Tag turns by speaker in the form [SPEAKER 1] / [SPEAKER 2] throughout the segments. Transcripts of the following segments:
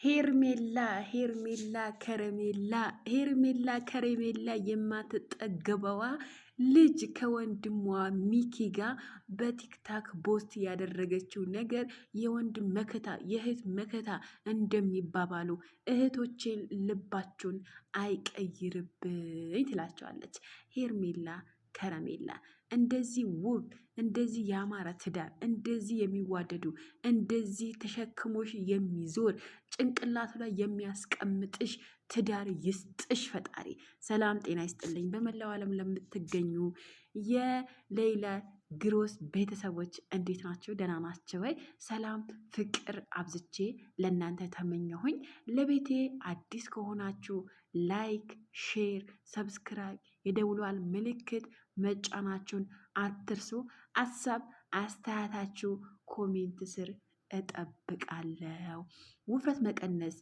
[SPEAKER 1] ሄርሜላ ሄርሜላ ከረሜላ ሄርሜላ ከረሜላ የማትጠገበዋ ልጅ ከወንድሟ ሚኪ ጋር በቲክታክ post ያደረገችው ነገር የወንድም መከታ የእህት መከታ እንደሚባባሉ እህቶቼን ልባችሁን አይቀይርብኝ ትላቸዋለች ሄርሜላ ከረሜላ። እንደዚህ ውብ እንደዚህ ያማረ ትዳር እንደዚህ የሚዋደዱ እንደዚህ ተሸክሞሽ የሚዞር ጭንቅላቱ ላይ የሚያስቀምጥሽ ትዳር ይስጥሽ ፈጣሪ። ሰላም ጤና ይስጥልኝ። በመላው ዓለም ለምትገኙ የሌይላ ግሮስ ቤተሰቦች እንዴት ናቸው? ደህና ናቸው ወይ? ሰላም ፍቅር አብዝቼ ለእናንተ ተመኘሁኝ። ለቤቴ አዲስ ከሆናችሁ like፣ share፣ subscribe የደውሏን ምልክት መጫናችሁን አትርሱ። አሳብ አስተያየታችሁ comment ስር እጠብቃለሁ። ውፍረት መቀነስ፣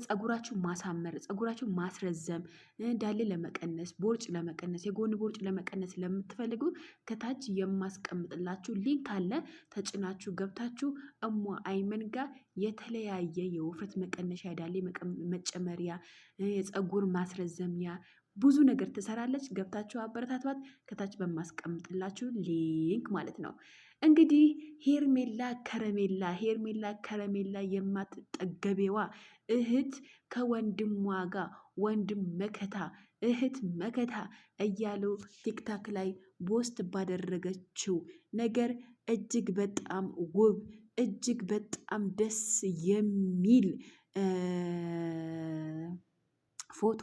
[SPEAKER 1] ፀጉራችሁ ማሳመር፣ ፀጉራችሁ ማስረዘም፣ ዳሌ ለመቀነስ፣ ቦርጭ ለመቀነስ፣ የጎን ቦርጭ ለመቀነስ ለምትፈልጉ ከታች የማስቀምጥላችሁ link አለ። ተጭናችሁ ገብታችሁ እሞ አይመን ጋር የተለያየ የውፍረት መቀነሻ፣ የዳሌ መጨመሪያ፣ የፀጉር ማስረዘሚያ ብዙ ነገር ትሰራለች። ገብታችሁ አበረታቷት ከታች በማስቀምጥላችሁ link ማለት ነው። እንግዲህ ሄርሜላ ከረሜላ ሄርሜላ ከረሜላ የማትጠገቤዋ እህት ከወንድሟ ጋር ወንድም መከታ እህት መከታ እያሉ ቲክታክ ላይ post ባደረገችው ነገር እጅግ በጣም ውብ እጅግ በጣም ደስ የሚል ፎቶ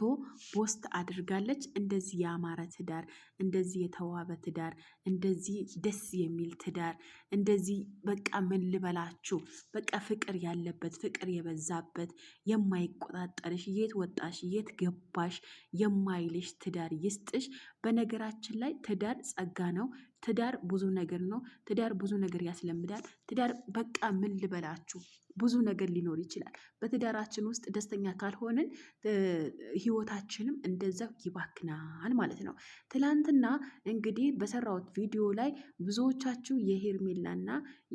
[SPEAKER 1] post አድርጋለች። እንደዚህ ያማረ ትዳር፣ እንደዚህ የተዋበ ትዳር፣ እንደዚህ ደስ የሚል ትዳር፣ እንደዚህ በቃ ምን ልበላችሁ፣ በቃ ፍቅር ያለበት ፍቅር የበዛበት የማይቆጣጠርሽ የት ወጣሽ የት ገባሽ የማይልሽ ትዳር ይስጥሽ። በነገራችን ላይ ትዳር ጸጋ ነው። ትዳር ብዙ ነገር ነው። ትዳር ብዙ ነገር ያስለምዳል። ትዳር በቃ ምን ልበላችሁ ብዙ ነገር ሊኖር ይችላል። በትዳራችን ውስጥ ደስተኛ ካልሆንን ህይወታችንም እንደዛው ይባክናል ማለት ነው። ትላንትና እንግዲህ በሰራሁት ቪዲዮ ላይ ብዙዎቻችሁ የሄርሜላና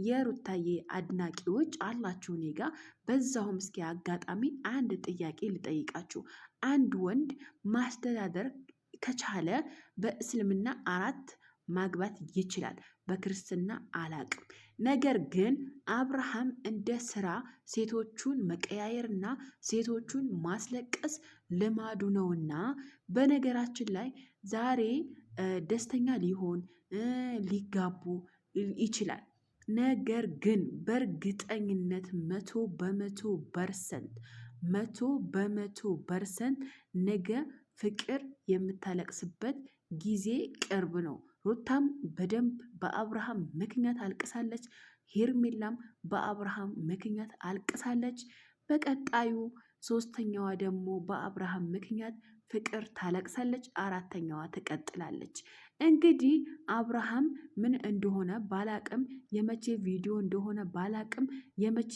[SPEAKER 1] የሩታዬ አድናቂዎች አላችሁ እኔ ጋ። በዛውም እስኪ አጋጣሚ አንድ ጥያቄ ልጠይቃችሁ። አንድ ወንድ ማስተዳደር ከቻለ በእስልምና አራት ማግባት ይችላል። በክርስትና አላቅም። ነገር ግን አብርሃም እንደ ስራ ሴቶቹን መቀያየርና ሴቶቹን ማስለቀስ ልማዱ ነውና፣ በነገራችን ላይ ዛሬ ደስተኛ ሊሆን ሊጋቡ ይችላል። ነገር ግን በእርግጠኝነት 100% 100% ነገ ፍቅር የምታለቅስበት ጊዜ ቅርብ ነው። ሩታም በደንብ በአብርሃም ምክንያት አልቅሳለች። ሄርሜላም በአብርሃም ምክንያት አልቅሳለች። በቀጣዩ ሶስተኛዋ ደግሞ በአብርሃም ምክንያት ፍቅር ታለቅሳለች። አራተኛዋ ትቀጥላለች። እንግዲህ አብርሃም ምን እንደሆነ ባላቅም፣ የመቼ ቪዲዮ እንደሆነ ባላቅም፣ የመቼ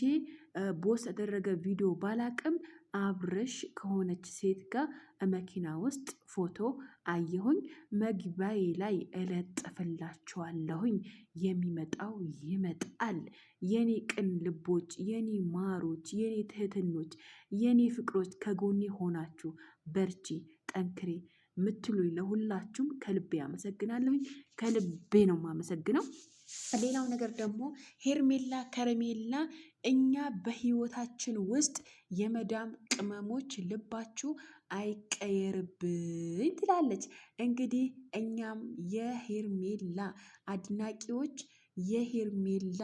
[SPEAKER 1] post ያደረገ ቪዲዮ ባላቅም አብርሽ ከሆነች ሴት ጋር መኪና ውስጥ ፎቶ አየሁኝ። መግቢያዬ ላይ እለጥፍላችኋለሁኝ። የሚመጣው ይመጣል። የኔ ቅን ልቦች፣ የኔ ማሮች፣ የኔ ትህትኖች፣ የኔ ፍቅሮች ከጎኔ ሆናችሁ በርቺ፣ ጠንክሬ ምትሉኝ ለሁላችሁም ከልቤ አመሰግናለሁኝ። ከልቤ ነው የማመሰግነው። ሌላው ነገር ደግሞ ሄርሜላ ከረሜላ፣ እኛ በህይወታችን ውስጥ የመዳም ቅመሞች ልባችሁ አይቀየርብኝ ትላለች። እንግዲህ እኛም የሄርሜላ አድናቂዎች የሄርሜላ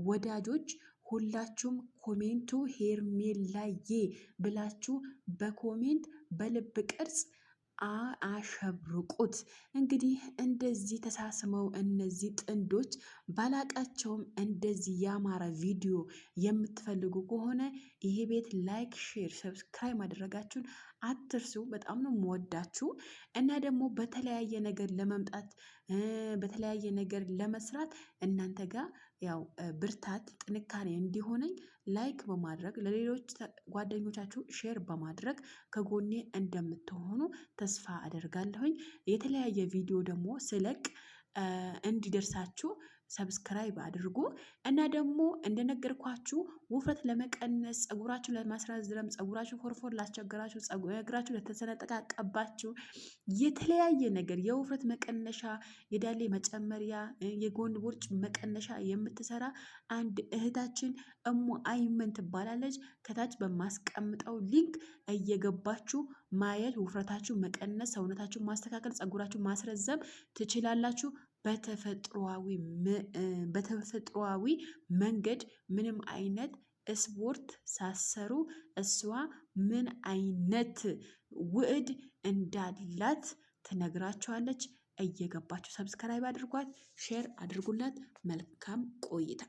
[SPEAKER 1] ወዳጆች ሁላችሁም comment ኡ ሄርሜላዬ ብላችሁ በ comment በልብ ቅርጽ አሸብርቁት። እንግዲህ እንደዚህ ተሳስመው እነዚህ ጥንዶች ባላቃቸውም እንደዚህ ያማረ ቪዲዮ የምትፈልጉ ከሆነ ይሄ ቤት like፣ share፣ subscribe ማድረጋችሁን አትርሱ። በጣም ነው የምወዳችሁ እና ደግሞ በተለያየ ነገር ለመምጣት በተለያየ ነገር ለመስራት እናንተ ጋር ያው ብርታት ጥንካሬ እንዲሆነኝ like በማድረግ ለሌሎች ጓደኞቻችሁ share በማድረግ ከጎኔ እንደምትሆኑ ተስፋ አደርጋለሁኝ። የተለያየ ቪዲዮ ደግሞ ስለቅ እንዲደርሳችሁ Subscribe አድርጉ እና ደግሞ እንደነገርኳችሁ ውፍረት ለመቀነስ፣ ፀጉራችሁ ለማስረዝረም፣ ፀጉራችሁ ፎርፎር ላስቸገራችሁ፣ እግራችሁ ለተሰነጠቃቀባችሁ፣ የተለያየ ነገር የውፍረት መቀነሻ፣ የዳሌ መጨመሪያ፣ የጎን ቦርጭ መቀነሻ የምትሰራ አንድ እህታችን እሙ አይመን ትባላለች። ከታች በማስቀምጠው link እየገባችሁ ማየት፣ ውፍረታችሁ መቀነስ፣ ሰውነታችሁ ማስተካከል፣ ፀጉራችሁ ማስረዘም ትችላላችሁ። በተፈጥሯዊ መንገድ ምንም አይነት ስፖርት ሳሰሩ እሷ ምን አይነት ውዕድ እንዳላት ትነግራችኋለች። እየገባችሁ subscribe አድርጓት፣ share አድርጉላት። መልካም ቆይታ።